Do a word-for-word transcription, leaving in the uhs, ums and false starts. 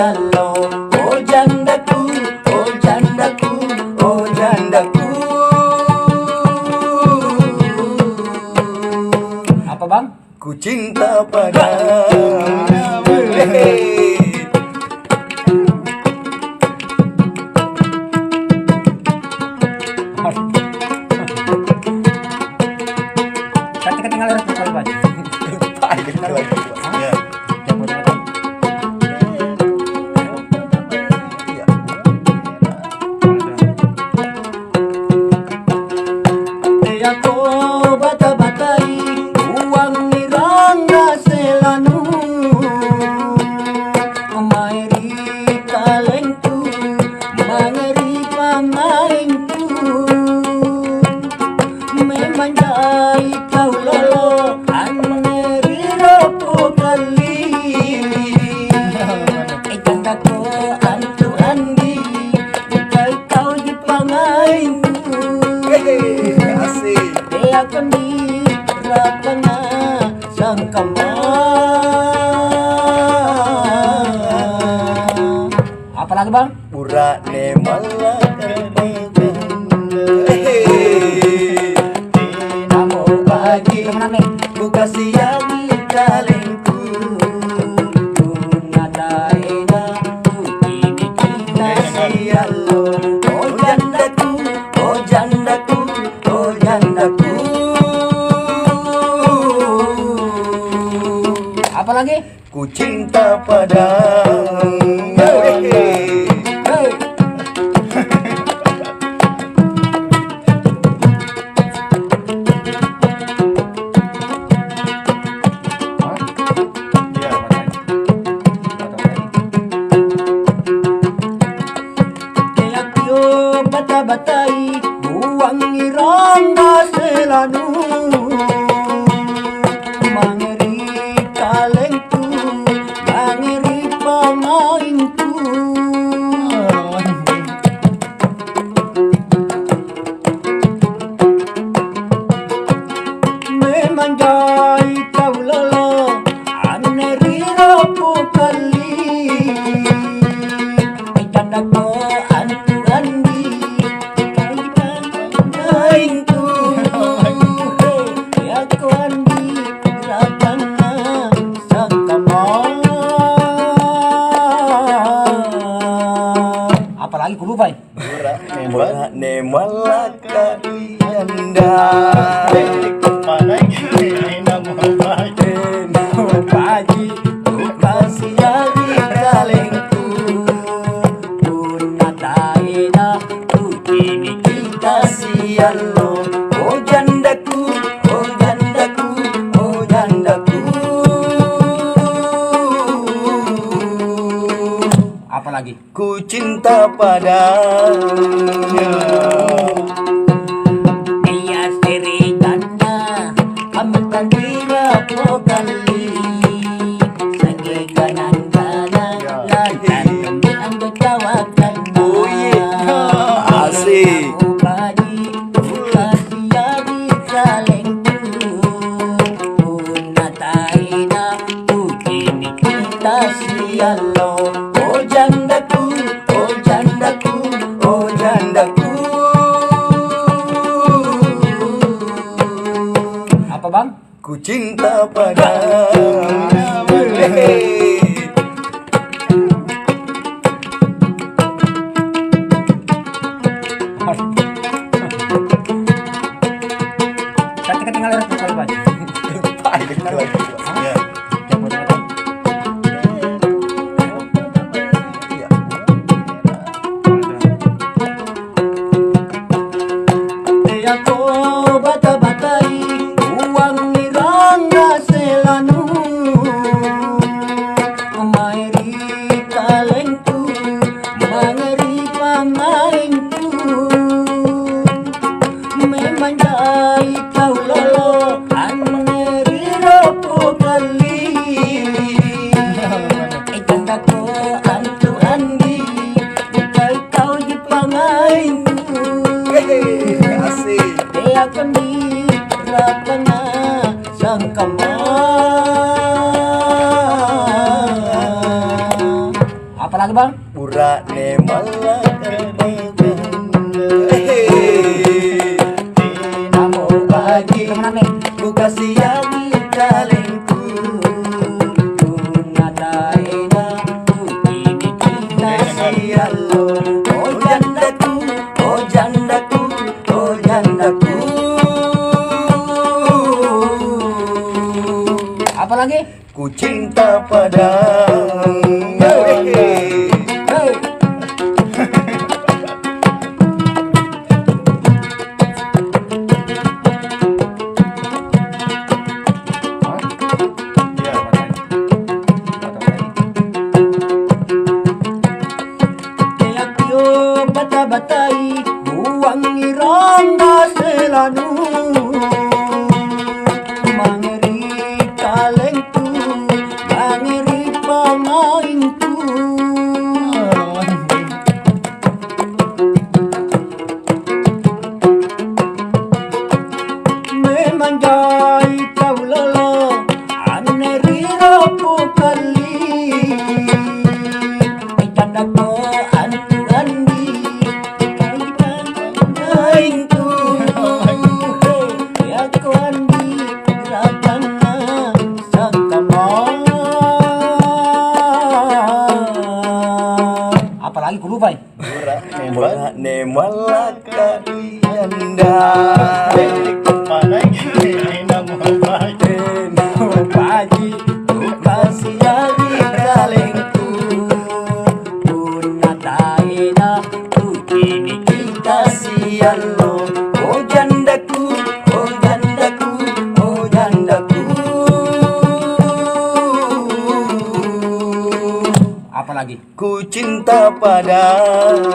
Allo, oh jandaku, oh jandaku, oh jandaku. Apa, Bang? Ku cinta padamu. Hehe. Tapi ketinggalan orang tukar baju. Lupa, ketinggalan baju. Ya. Iya. Teako bata-batai uang nirangga selanu. Maeri kalengku, mangeri pamaengku. Memang jai tau lolo, anne ri ropo kalli. Eh, janda ko antu andi, kai tau di pamaengku. Hehe, asik. Dia kondi rapana sangkama. Apalagi, Bang? Burane mallakka. Hehe. Namo baji, temenanne. Ku kasiangi kalengku. Punna taena, ku kini kita siallo. Oh jandaku, oh jandaku, oh jandaku. Apalagi? Ku cinta padamu. Hey, hey. Teatio bata-batai, buangi rangga selanu. Mangeri kalengku, mangeri pamaingku. Memang jai tau lolo, anne ri ropo kalli. Janda ko antu andi, kai tau laingku. Ya ko andi, ratanna sakama. Apalagi ku lupa, eh. Burane mallakka ri janda. Paji, paji, masiari kalengku. Punna taena, kutini kita siallo. Oh jandaku, oh jandaku, oh jandaku. Apalagi? Ku cinta padamu. Iya, seri janda, amat tandira pokali. Segi kanan-kanan, lantan kami anggo cawakan. Oh, iya. Asik. Upaji, upaji, ari kalengku. Punna taena, kutini kita siallo. Oh jandaku, oh jandaku, oh jandaku. Apa, Bang? Ku cinta padamu. Hehe. Tapi ketinggalan orang tukar baju. Lupa, ketinggalan baju. Ya. Teako bata-batai, uang nirangga selanu. Maeri kalengku, mangeri pamaingku. Memang jai tau lolo, anne ri ropo kalli. Eh, janda ko antu andi, kai tau di pamaingku. Hehe, asik. Dia kondi rapana sangkama. Apa Lagu, Bang? Burane mallakka ri janda. Hehe. Namo baji. Temenan, nih. Ku kasihangi kalengku. Ku nataena, ku kini kita siallo. Oh jandaku, oh jandaku, oh jandaku. Apa lagi? Ku cinta padamu. Hey. Iya, makanya. Kaya kio bata-batai, buangi rangga selanu. Mangeri kalengku, mangeri pamaingku. Memang jai tau lolo, anne riro pukalli. Candako antu andi, kaingku. Yako andi, ratanna sangkama. Apalagi ku lupai. Burane mallakka ri janda. Mana ini nama baik? Nama baik. Ku kasihangi kalengku. Punna taena, ku kini kita siallo. Oh jandaku, oh jandaku, oh jandaku. Apalagi? Ku cinta padamu.